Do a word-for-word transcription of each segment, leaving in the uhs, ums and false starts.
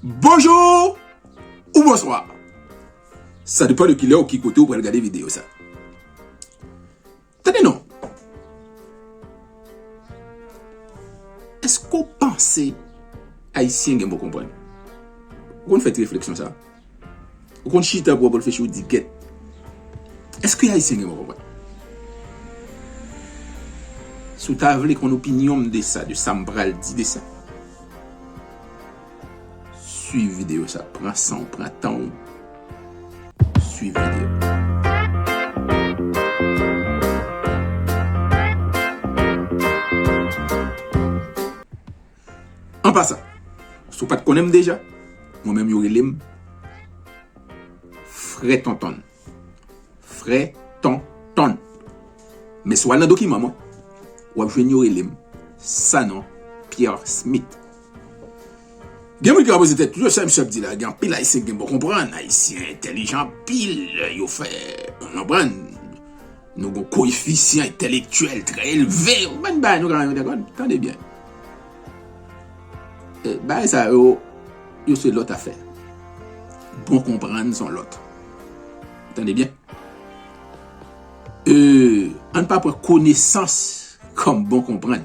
Bonjou ou bonswa. Sa depann de kilè ou ki kote ou pral gade videyo sa. Tande non. Èske w panse Ayisyen gen bon konprann? Ou konn fè ti refleksyon sa? Ou konn chita pou w ap reflechi, ou di, gèt, èske Ayisyen gen bon konprann? Si w ta vle konn opinyon m de sa, de sa m pral di de sa, swiv videyo sa. Pran san w, pran tan w. Swiv videyo. An pasan, si w pa t konnen m deja, mwen menm yo rele m Frè Tontonn. Frè Tontonn. Men si w al nan dokiman mwen, w ap jwenn yo rele m Sanon Pierre Smith. Gen moun ki ka poze tèt yo, sa misye ap di la, gen anpil Ayisyen ki gen bon konprann, Ayisyen entèlijan anpil, yo fè, w konprann, nou gon koefisyan entèlektyèl trè elve, bann bagay nou ka rann nou kont, tande byen. E, bagay sa yo, yo se lòt afè. Bon konprann se yon lòt. Tande byen. E, ann pa pran konesans kòm bon konprann.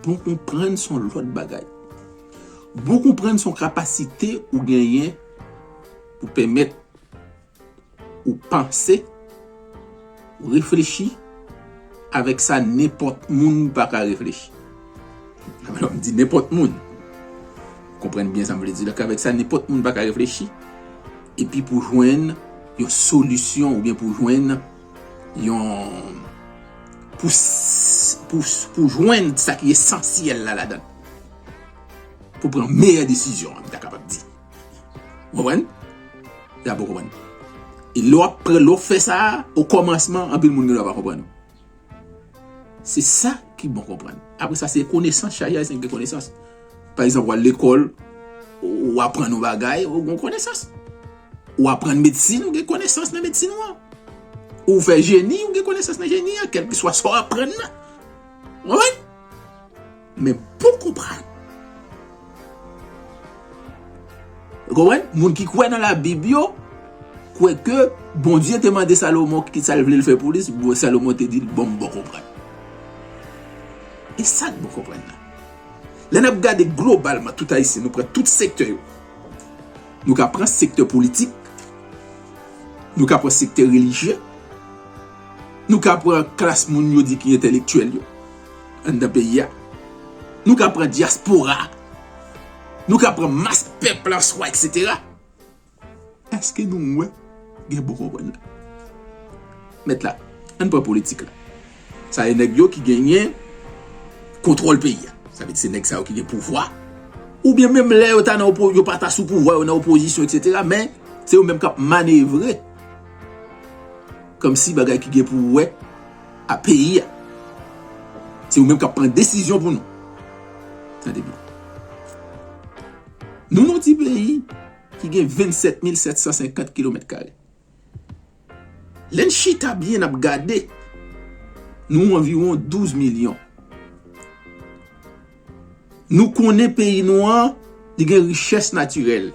Bon konprann se yon lòt bagay. Bon konprann se yon kapasite ou genyen pou pèmèt ou panse, ou reflechi avèk sa nenpòt moun pa ka reflechi. Lè m di nenpòt moun, konprann byen sa m vle di la, avèk sa nenpòt moun pa ka reflechi, epi pou jwenn yon solisyon oubyen pou jwenn yon, pou, pou, pou jwenn sa ki esansyèl la ladan l. Pou pran meyè desizyon an, m ta kapab di. Ou konprann? Sa bon konprann. E lè w ap pran, lè w fè sa a, o kòmansman, anpil moun gen dwa pa konprann ou. Se sa ki bon konprann. Apre sa, se konesans, chaje Ayisyen ki gen konesans. Pa egzanp, w al lekòl, ou aprann yon bagay, ou gen konesans. Ou aprann medsin, ou gen konesans nan medsin ou an. Ou fè jeni, ou gen konesans nan jeni an, kèlkeswa sa w aprann nan. Ou konprann? Men bon konprann. Ou konprann? Moun ki kwè nan Labib yo, kwè ke Bondye te mande Salomon ki sa l vle l fè pou li, bon, Salomon te di l, ban m bon konprann. E sa k bon konprann nan. Lè n ap gade globalman, tout Ayisyen, nou pran tout sektè yo. Nou ka pran sektè politik, nou ka pran sektè relijye, nou ka pran klas moun yo di ki entèlektyèl yo anndan peyi a, nou ka pran dyaspora, nou ka pran mas pèp la an swa, etsetera. Èske nou wè gen bon konprann la? Mèt la, ann pran politik la. Sa e nèg yo ki genyen kontwòl peyi a. Sa vle di se nèg sa yo ki gen pouvwa. Oubyen menm lè yo ta nan opo-, yo pa ta sou pouvwa, yo nan opozisyon, etsetera. Men se yo menm k ap manevre kòmsi bagay ki gen pou wè a peyi a. Se yo menm k ap pran desizyon pou nou. Tande byen. Nou nan yon ti peyi ki gen vennsèt mil sèt san senkant kilomèt kare. Lè n chita byen n ap gade, nou anviwon douz milyon. Nou konnen peyi nou an, li gen richès natirèl.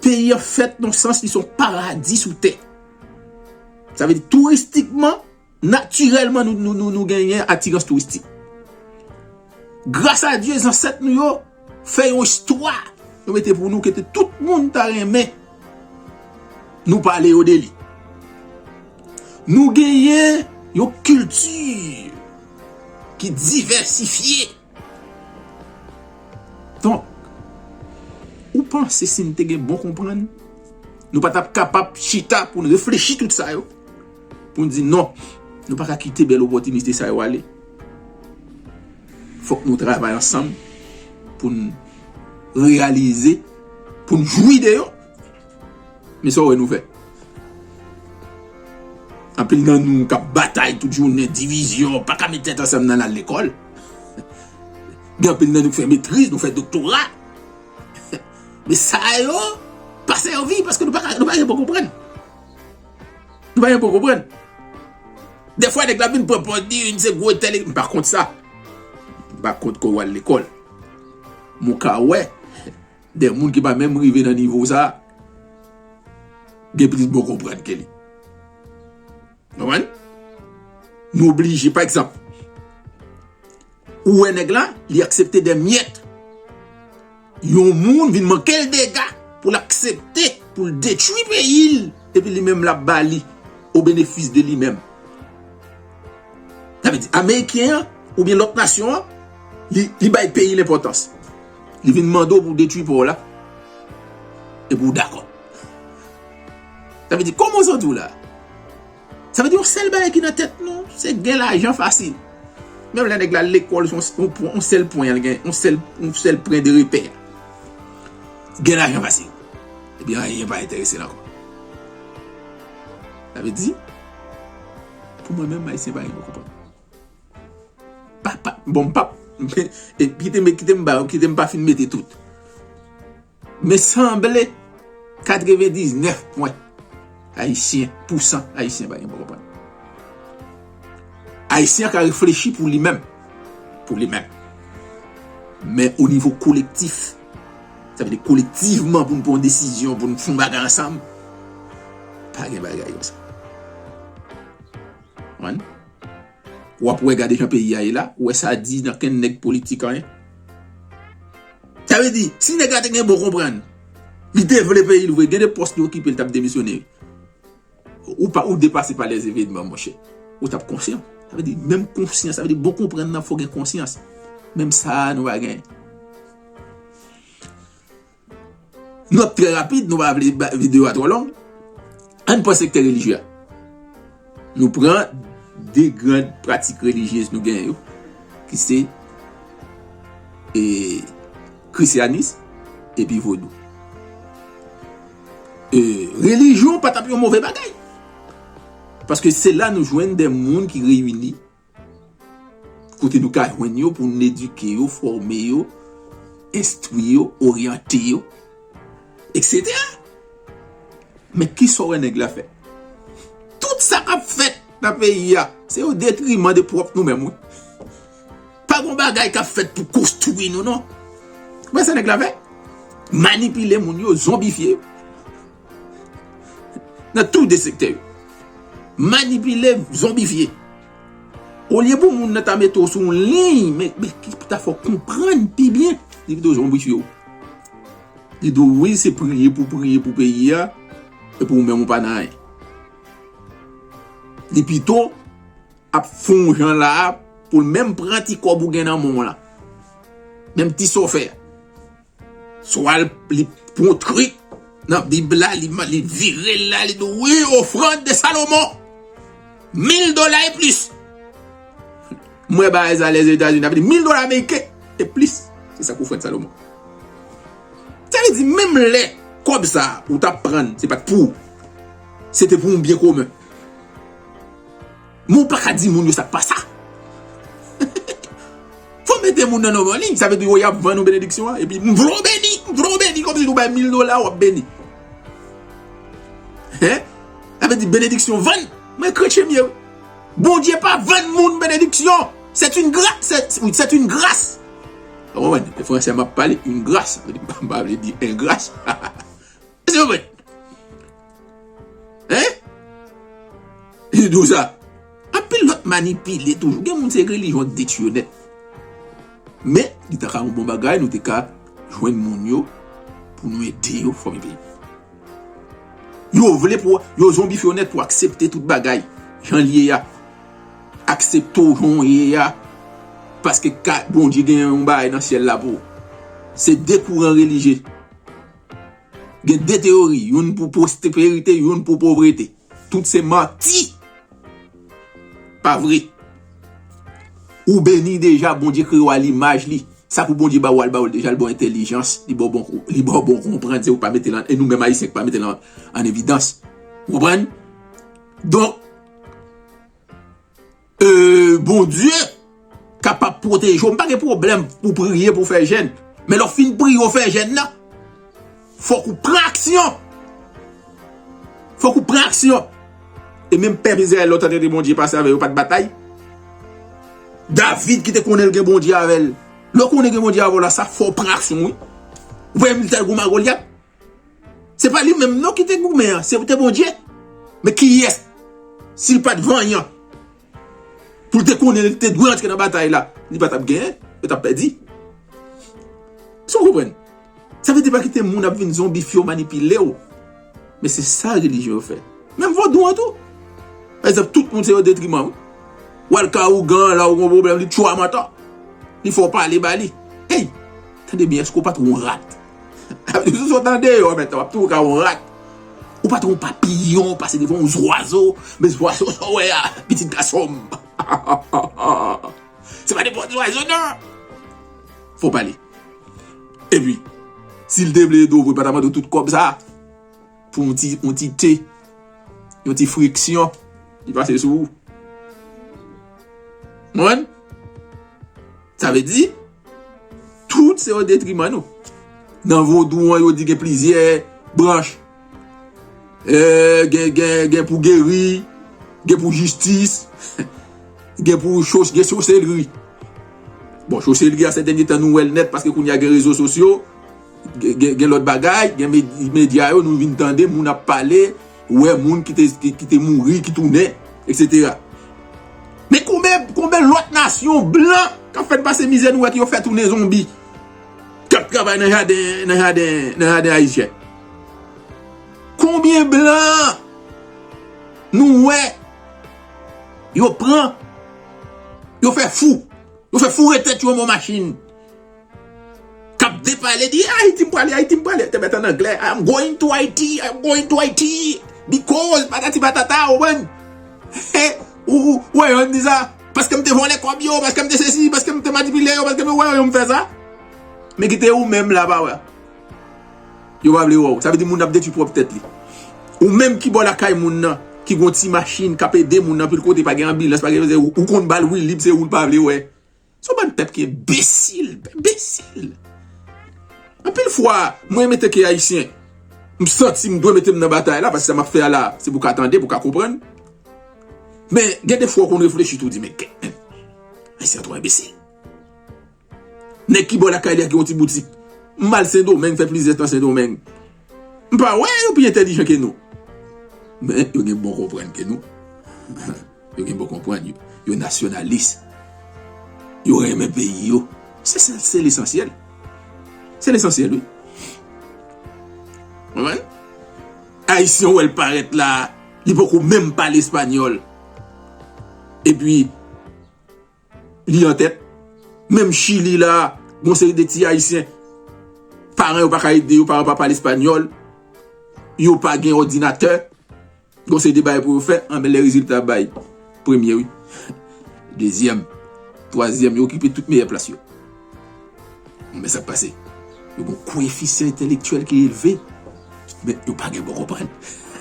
Peyi an fèt nan sans li se yon paradi sou tè. Sa vle di touristikman, natirèlman nou, nou, nou, nou genyen atirans touristik. Gras a Dye, zansèt nou yo fè yon istwa yo mete pou nou ke tout moun ta renmen nou pale yo de li. Nou genyen yon kilti ki divèsifye. Donk, ou panse si n te gen bon konprann, nou pa t ap kapab chita pou n reflechi tout sa yo? Pou n di non, nou pa ka kite bèl opòtinite sa yo ale. Fòk nou travay ansanm pou n reyalize, pou n jwi de yo. Men sa w wè nou fè. Anpil nan nou k ap batay tout jounen, divizyon, pa ka met tèt ansanm nan al lekòl. Gen anpil nan nou k fè metriz, nou fè doktora. Men sa yo pa sèvi paske nou pa ka, nou pa gen bon konprann. Nou pa gen bon konprann. Dèfwa nèg la vin pran pòz li, li se gwo entèlek-, m pa kont sa. M pa kont ke w al lekòl. Men w ka wè, de moun ki pa menm rive nan nivo sa, gen plis bon konprann ke li. Konprann? Nou oblije, pa egzanp, ou wè nèg la, li aksepte de myèt. Yon moun vin manke l dega pou l aksepte, pou l detwi peyi l, epi li menm l ap ba li o benefis de li menm. Sa vle di, Ameriken an, oubyen lòt nasyon an, li, li bay peyi l enpòtans. Li vin mande w pou w detwi pa w la, epi w dakò. Sa vle di, kòman w santi w la? Sa vle di, yon sèl bagay ki nan tèt nou, se gen lajan fasil. Menm lè nèg la lekòl, se yon, yon, yon sèl pwen l gen, yon sèl, yon sèl pwen de repè. Gen lajan fasil. Ebyen, anyen pa enterese l ankò. Sa vle di, pou mwen menm, Ayisyen pa gen pou konprann. Pa, pa, bon, m p ap, e kite m, kite m ba, kite m pa fin mete tout. Men sanble katrevendiznèf pwen Ayisyen, pousan Ayisyen pa gen pou konprann. Ayisyen an ka reflechi pou li menm. Pou li menm. Men o nivo kolektif, sa vle di kolektivman pou n pran yon desizyon, pou n fè yon bagay ansanm, pa gen bagay konsa. Konprann? W ap wè, gade jan peyi a ye la, ou wè sa di nan kenn nèg politik anyen. Sa vle di, si nèg la te gen bon konprann, li te vle peyi l vre, gen de pòs li okipe, li t ap demisyone. Ou pa, ou depase pa lèzevenman, monchè. Ou t ap konsyan. Sa vle di, menm konsyans, sa vle di, bon konprann nan, fò gen konsyans. Menm sa a, nou pa gen. Nòt trè rapid, nou pa vle ba, videyo a twò long. Ann pran sektè relijye a. Nou pran de gran pratik relijyez nou genyen yo, ki se, e, krisyanis epi vodou. E, relijyon pa t ap yon move bagay. Paske se la nou jwenn de moun ki reyini, kote nou ka jwenn yo pou n edike yo, fòme yo, enstwi yo, oryante yo, etsetera. Men kisa w wè nèg la fè? Tout sa k ap fèt nan peyi a, se o detriman de pwòp nou menm, wi. Pa gon bagay k ap fèt pou konstwi nou, non. Ou wè sa nèg la fè? Manipile moun yo, zonbifye yo. Nan tou de sektè yo. Manipile, zonbifye. Olye pou moun nan ta mete w sou yon liy, men, men ki ta fè w konprann pi byen, li pito zonbifye w. Li di w, wi, se priye pou, priye pou peyi a, epi ou menm ou pa nan anyen. Li pito ap fè yon jan la a pou l menm pran ti kòb ou gen nan men w la. Menm ti sa w fè a. Swa l, li pran yon trik nan Bib la, li, li vire l la, li di, wi, ofrann de Salomon. Mil dola e plis. M wè bagay sa Lèzetazini, ap di mil dola ameriken e plis. Se sa k ofrann Salomon. Sa vle di, menm lè kòb sa a, ou t ap pran, se pa t pou ou. Se te pou yon byen komen. Men w pa ka di moun yo sa k pa sa. Fò w mete moun nan nòmal li. Sa vle di, yo, y ap vann ou benediksyon an. Epi, m vle w beni, m vle w beni, kòmsi nou bay mil dola, w ap beni. Hein? Sa vle di, benediksyon vann. Mwen kretyen m ye. Bondye pa vann moun benediksyon. C'est une grâce, c'est, c'est une grâce. Ou konprann? E fransè m ap pale, une grâce. Sa vle di, m pa vle di engras. Èske w konprann? Hein? Li di w sa. Anpil lòt manipile toujou. Gen moun se relijyon k detwi yo nèt. Men, li ta ka yon bon bagay, nou te ka jwenn moun yo pou nou ede yo fòme peyi. Yo vle pou, yo zonbifye w nèt pou aksepte tout bagay jan l ye a. Aksepte w jan w ye a. Paske ka, Bondye gen yon bagay nan syèl la pou ou. Se de kouran relijye. Gen de teyori, youn pou pwosperite, youn pou povrete. Tout se manti. Pa vre. Ou beni deja, Bondye kreye w a limaj li. Sa pou Bondye ba w, al ba w l deja, li ba w entèlijans, li ba w bon, li ba w bon konprann, se ou pa mete l an, e nou menm Ayisyen ki pa mete l an, an evidans. Ou konprann? Donk, euh, Bondye kapab pwoteje w. M pa gen pwoblèm pou priye, pou fè jèn. Men lè w fin priye, w fè jèn nan, fòk ou pran aksyon. Fòk ou pran aksyon. E menm pèp Izrayèl, lè w tande Bondye pase avè yo, yo pa t batay. David ki te konnen l gen Bondye avè l, Lè w konnen gen Bondye avè w la, sa fè w pran aksyon, wi. Ou pa wè militè Goma Golyat? Se pa li menm non ki te goumen an, se te Bondye. Men kiyès? Si l pa t vanyan, pou l te konnen li te dwe antre nan batay la, li pa t ap genyen, yo t ap pèdi. Èske w konprann? Sa vle di pa kite moun ap vin zonbi, fè yo manipile w. Men se sa relijyon yo fè. Menm vodou an tou. Pa egzanp, tout moun se yon detriman, wi. W al kay ougan, la ou gon pwoblèm, li tchwa mantan. Li fè w pale ba li. Ey, tande byen, èske w pa t yon rat? Sou sa w tande yo, men w ap tou ka yon rat. Ou pa t yon papiyon, pase devan yon zwazo, men zwazo sa w wè a, pitit gason m. Se pa nenpòt zwazo, non. Fò pale. Epi, si l te vle ede w vre, pa ta mande w tout kòb sa pou yon ti, yon ti te, yon ti friksyon, li pase sou ou. Konprann? Sa vle di, tout se o detriman nou. Nan vodou an, yo di gen plizyè branch. Eh, gen, gen, gen pou geri, gen pou jistis, gen pou cho-, gen soselri. Bon, soselri a, sè dènye tan, nou wè l nèt, paske kounye a gen rezo sosyo, gen, gen, gen lòt bagay, gen med-, medya yo, nou vin tande moun ap pale, wè moun ki te, ki, ki te mouri, ki tounen, etsetera. Men konbyen, konbyen lòt nasyon blan k ap fè n pase mizè, nou wè ki yo fè tounen zonbi, k ap travay nan jaden, nan jaden, nan jaden ayisyen? Konbyen blan nou wè yo pran, yo fè fou, yo fè foure tèt yo anba machin, k ap depale, di, "Ayiti m prale, Ayiti m prale," te mèt an anglè, "I'm going to Haiti, I'm going to Haiti, because patati patata," ou konprann? Ou, ou, ou wè yo di sa, "Paske m te vòlè kòb yo, paske m te sesi, paske m te manipile yo, paske m wè yo m fè sa." Men kite ou menm la pa wè. Yo pa vle wè w. Sa vle di moun ap detwi pwòp tèt li. Ou menm ki bò lakay moun nan, ki gon ti machin, k ap ede moun nan, anpil kote pa gen anbilans, pa gen, ou, ou konn ba l woulib, se ou l pa vle wè. Se yon bann pèp ki enbesil, enbesil. Anpil fwa, mwen menm antanke ayisyen, m santi m dwe mete m nan batay la, paske sa m ap fè a la, se pou w ka tande, pou w ka konprann. Men, gen de fwa w konn reflechi tou, w di, "Men, kèt, men, ayisyen an twò enbesil." Nèg ki bò lakay li a gen yon ti boutik. M al Sendomeng, fè plizyè tan Sendomeng. M pa wè yo pi entèlijan ke nou. Men yo gen bon konprann ke nou. Yo gen bon konprann, yo, yo nasyonalis. Yo renmen peyi yo. Se, se, se lesansyèl. Se lesansyèl, wi. Konprann? Ayisyen wè l parèt la, li poko menm pale espanyòl. Epi, li an tèt. Menm Chili la, gon seri de ti ayisyen, paran yo pa ka ede yo, paran pa pale espanyòl, yo pa gen òdinatè, gon seri de bagay pou yo fè, anben lè rezilta bay premye, wi. Dezyèm, twazyèm, yo okipe tout meyè plas yo. Men sa k pase. Yo gon koyefisyan entèlektyèl ki elve, men yo pa gen bon konprann.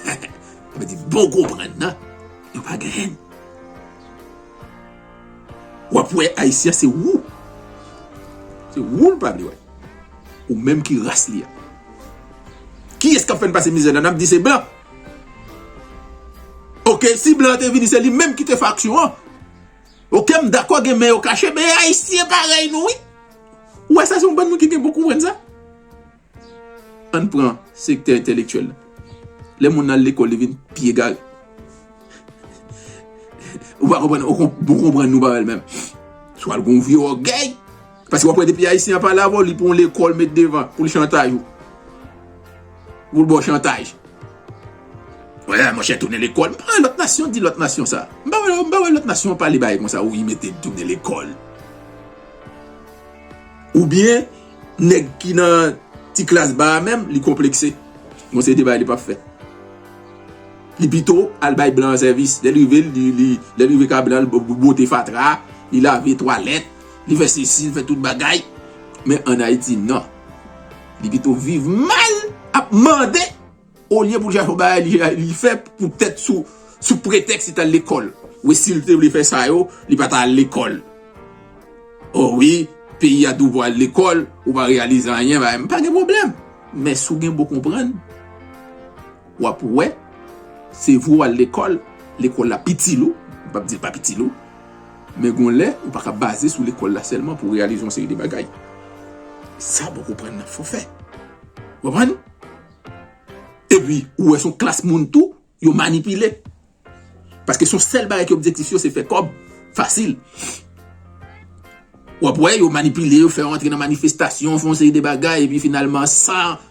Sa vle di bon konprann nan, yo pa genyen. W ap wè ayisyen se ou. Se ou l pa vle wè. Ou menm ki ras li a. Kiyès k ap fè n pase mizè la? N ap di se blan. Oke, si blan an te vini, se li menm ki te fè aksyon an. Oke, m dakò gen men yo kache, men ayisyen parèy nou, wi. Ou wè sa, se yon bann moun ki gen bon konprann sa. Ann pran sektè entèlektyèl la. Lè moun nan al lekòl, li vin pi egare. Ou pa konprann, ou konp-, ou konprann nou pa wè l menm. Swa l gon vye ògèy. Paske w ap wè depi ayisyen an pale avè w, li pran yon lekòl met devan pou l chantaj ou. Pou l ba w chantaj. Wè, monchè, tounen lekòl. M pa wè lòt nasyon di lòt nasyon sa. M pa wè, m pa wè lòt nasyon pale bagay konsa, wi, mete tounen lekòl. Oubyen, nèg ki nan ti klas ba a menm, li konplekse. Gon seri de bagay li p ap fè. Li pito al bay blan an sèvis. Lè l rive, li, li, lè l rive ka blan, l bo-, bo-, bote fatra, li lave twalèt, li fè sesi, li fè tout bagay. Men ann Ayiti, non. Li pito viv mal, ap mande, olye pou l chache yon bagay li, li fè poutèt sou, sou pretèks li t al lekòl. Wi, si l te vle fè sa yo, li pa ta al lekòl. O wi, peyi a di w pou al lekòl, ou pa reyalize anyen, bagay, m pa gen pwoblèm. Men si w gen bon konprann, w ap wè, se vre w al lekòl, lekòl la pitil ou, m p ap di l pa pitil ou, Men gon lè, ou pa ka baze sou lekòl la sèlman pou w reyalize yon seri de bagay. Sa bon konprann nan fò fè. Ou konprann? Epi, ou wè se yon klas moun tou, yo manipile. Paske se yon sèl bagay ki objektif yo, se fè kòb. Fasil. W ap wè, yo manipile, yo fè yo antre nan manifestasyon, fè yon seri de bagay, epi finalman, san,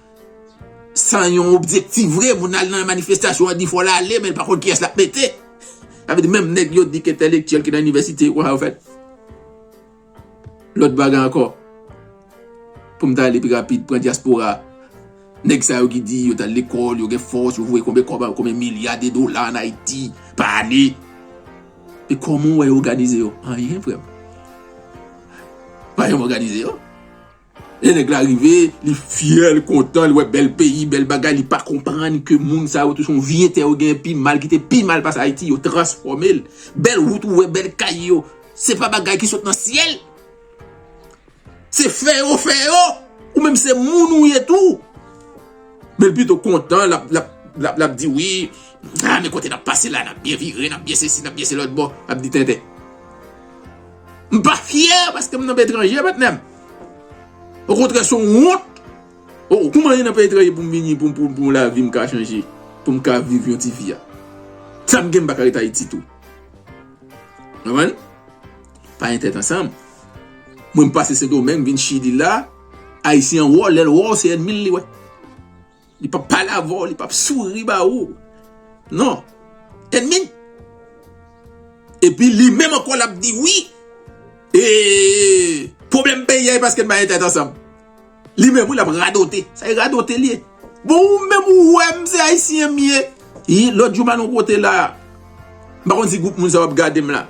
san yon objektif vre, moun al nan manifestasyon an, di fò l ale, men l pa konn kiyès l ap mete. Sa vle di, menm nèg yo di ki entèlektyèl ki nan inivèsite, ou wè sa yo fè. Lòt bagay ankò. Pou m ta ale pi rapid, pran dyaspora. Nèg sa yo ki di yo t al lekòl, yo gen fòs, yo voye konbyen kòb, konbyen milya de dola ann Ayiti pa ane. E kòman w wè yo òganize yo? Anyen, frè m. Pa janm òganize yo. E nèg la rive, li fyè, li kontan, li wè bèl peyi, bèl bagay, li pa konprann ke moun sa yo tou se yon vye tè yo genyen pi mal, ki te pi mal pase Ayiti, yo transfòme l. Bèl wout ou wè, bèl kay yo, se pa bagay ki sot nan syèl. Se fè yo fè yo. Ou menm se moun ou ye tou. Men l pito kontan, l ap, l ap, l ap, l ap di wi. A, men kote n ap pase la, n ap byen vire, n ap byen sesi, n ap byen se lòt bò. L ap di tenten. M pa fyè paske m nan peyi etranje, patnè m. Okontrè, se yon wont. O, kouman ye nan peyi etranje pou m vini, pou, pou, pou lavi m ka chanje, pou m ka viv yon ti vi a? Sa m gen, m pa ka ret Ayiti tou. Konprann? Pa gen tèt ansanm. Mwen, m pase Sendomeng, m vin Chili la, Ayisyen an wè w, lè l wè w, se ènmi l li wè. Li p ap pale avè w, li p ap souri ba ou. Non. Ènmi l. Epi li menm ankò l ap di wi. E pwoblèm peyi a, e paske n pa gen tèt ansanm. Li menm, wi, l ap radote. Sa e radote li ye. Bon, ou menm ou wè m se Ayisyen m ye. Lòt jou m al yon kote la. M pa konn si gwoup moun sa yo ap gade m la.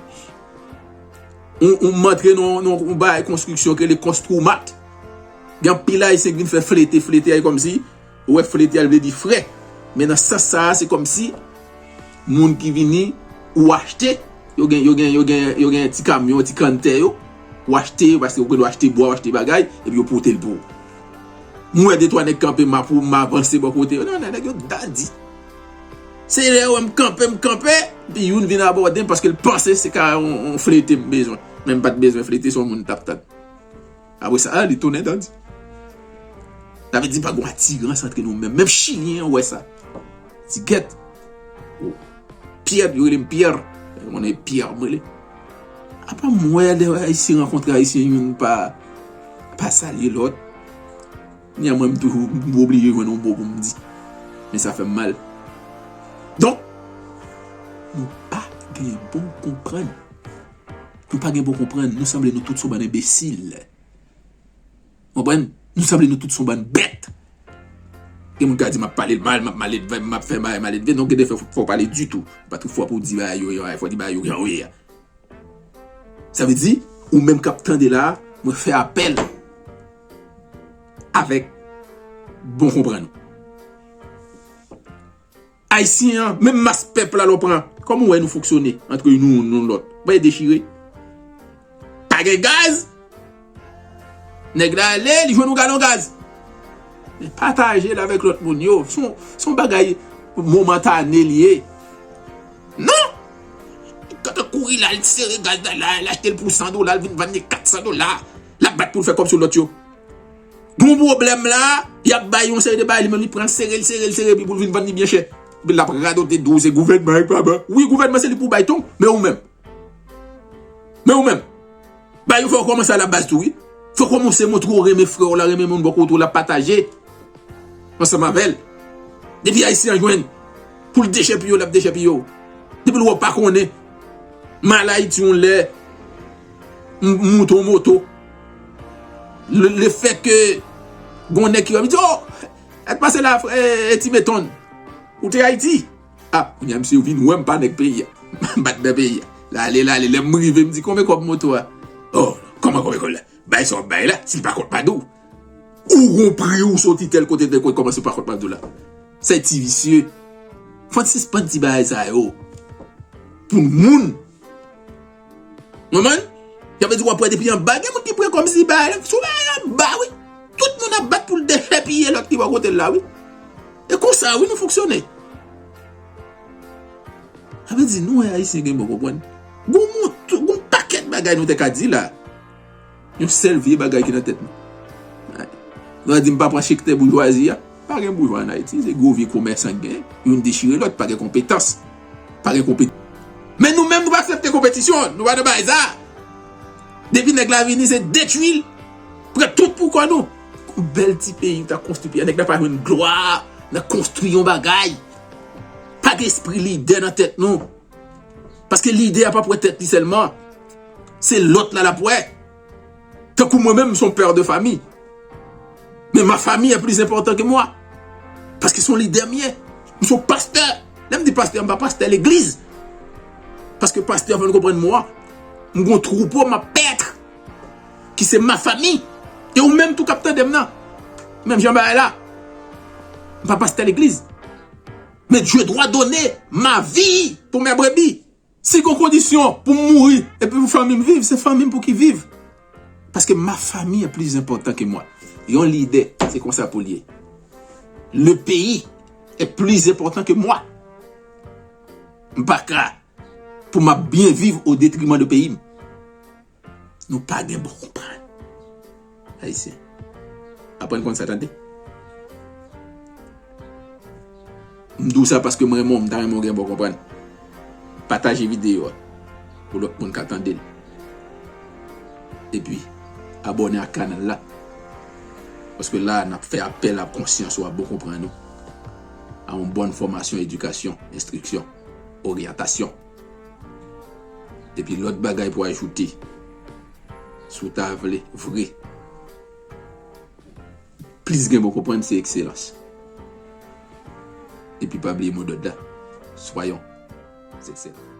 Ou, ou m antre nan, nan yon bagay konstriksyon ki rele Construmat. Gen anpil Ayisyen ki vin fè flete, flete a, e kòmsi, ou wè flete a, l vle di frè. Men nan sans sa a, se kòmsi moun ki vini, ou achte, yo gen, yo gen, yo gen, yo gen ti kamyon, ti kanntè yo, ou achte yo, paske ou gen dwa achte bwa, ou achte bagay, epi yo pote l pou ou. M wè de twa nèg kanpe, m ap, m avanse bò kote yo. Non, non, nèg yo dandi. Se lè yo wè m kanpe, m kanpe, epi youn vin abòde m paske l panse se ka yon, yon flete m bezwen. Men m pa t bezwen flete, se yon moun t ap tann. Apre sa, a, li tounen dandi. Sa vle di pa gon atirans antre nou menm. Menm Chilyen an wè sa. Di gèt. O, Pierre, yo rele m Pierre. Yo konnen Pierre m rele. Apa m wè lè Ayisyen rankontre Ayisyen, youn pa, pa salye lòt. Ni a mwen, m toujou, m oblije jwenn yon mo pou m di. Men sa fè m mal. Donk, nou pa gen bon konprann. Nou pa gen bon konprann. Nou sanble nou tout se yon bann enbesil. Konprann? Nou sanble nou tout se yon bann bèt. Gen moun ka di m ap pale l mal, m ap maledve, m ap fè bagay maledve. Donk, gen de fwa, fò w pale ditou. Pa tout fwa pou w di bagay yo, yo, fò w di bagay yo jan yo ye a. Sa vle di, ou menm k ap tande la, mwen fè apèl avèk bon konprann ou. Ayisyen an, menm mas pèp la, lè w pran, kòman w wè nou fonksyone antre nou youn, nou lòt? Ou pa dechire? Pa gen gaz? Nèg la ale, li jwenn yon galon gaz. Men pataje l avèk lòt moun yo. Se yon, se yon bagay momantane li ye. Non! Li kanpe kouri la, li sere gaz la, la, l achte l pou san dola, l vin vann li kat san dola. L ap bat pou l fè kòb sou lòt yo. Gon pwoblèm la, y ap bay yon seri de bagay, li menm li pran l sere l, sere l, sere, epi pou l vin vann li byen chè. Epi l ap radote di w se gouvènman ki pa ban. Wi, gouvènman se li pou bay tou, men ou menm. Men ou menm. Bagay yo fè w kòmanse a la baz tou, wi. Fò w kòmanse montre w renmen frè w la, renmen moun bò kote w la, pataje ansanm avè l. Depi Ayisyen an jwenn pou l dechèpiye w, l ap dechèpiye w. Depi l wè w pa konnen, m al Ayiti yon lè, m, m moute yon moto. Le, lefètke gon nèg ki wè m, li di, o, sa k pase la, frè, e, e Ti Beton, ou te Ayiti? A, kounye a misye vin wè m pa nèg peyi a. M bat nan peyi a. L ale, l ale. Lè m rive, m di, konbyen kòb moto a? O, kòman konbyen kòb la? Bay sa w ap bay la, si l pa kont pa di w. Ou gon pri ou soti tèl kote, tèl kote, kòman si l pa kont pa di w la? Se ti visye. Fò n sispann ti bagay sa yo. Pou moun. Konprann? Sa vle di w ap wè depi anba, gen moun ki pran kòmsi bagay la, sou bagay anba, wi. Tout moun ap bat pou l dechèpiye lòt ki bò kote l la, wi. E konsa, wi, nou fonksyone. Sa vle di, nou, wè, Ayisyen gen bon konprann. Gon mont, gon pakèt Bagay nou te ka di la, yon sèl vye bagay ki nan tèt nou. Nou a di m pa pran sektè boujwazi a. Pa gen boujwa an Ayiti, se gwo vye komèsan k gen. Youn dechire lòt, pa gen konpetans. Pa gen konpetans. Men nou menm nou pa aksepte konpetisyon, nou pa nan bagay sa. Depi nèg la vini, se detwi l, pran tout pou kò nou. Yon bèl ti peyi ou ta konstwi peyi a, nèg la pa jwenn glwa nan konstwi yon bagay. Pa gen espri lidè nan tèt nou. Paske lidè a pa pou wè tèt li sèlman. Se lòt la l ap wè. Tankou mwen menm, m se yon pè de fami. Men ma famille est plus importante que moi. Paske se yon lidè m ye. M se yon pastè. Lè m di pastè, m pa pastè legliz. Paske pastè, fò n konprann mo a. M gon twoupo m ap pèt. Ki se ma famille. E ou menm tou k ap tande m nan. Menm jan bagay la. M pa pastè legliz. Men Dieu doit donner ma vie pour mes brebis. Si gon kondisyon pou m mouri epi pou fanmi m viv, se fanmi m pou ki viv. Paske ma famille est plus importante que moi. Yon lidè, se konsa pou l ye. Le pays est plus important que moi. M pa ka pou m ap byen viv o detriman de peyi m. Nou pa gen bon konprann. Ayisyen. Aprann konn sa tande. M di w sa paske m renmen w, m ta renmen w gen bon konprann. Pataje videyo a pou lòt moun ka tande l. Epi, abòne ak kanal la. Paske la, n ap fè apèl a konsyans ou, a bon konprann ou. A yon bòn fòmasyon, edikasyon, enstriksyon, oryantasyon. Epi lòt bagay pou ajoute, si w ta vle vre, plis gen bon konprann se ekselans. Epi pa bliye modòd la, soyons excellents.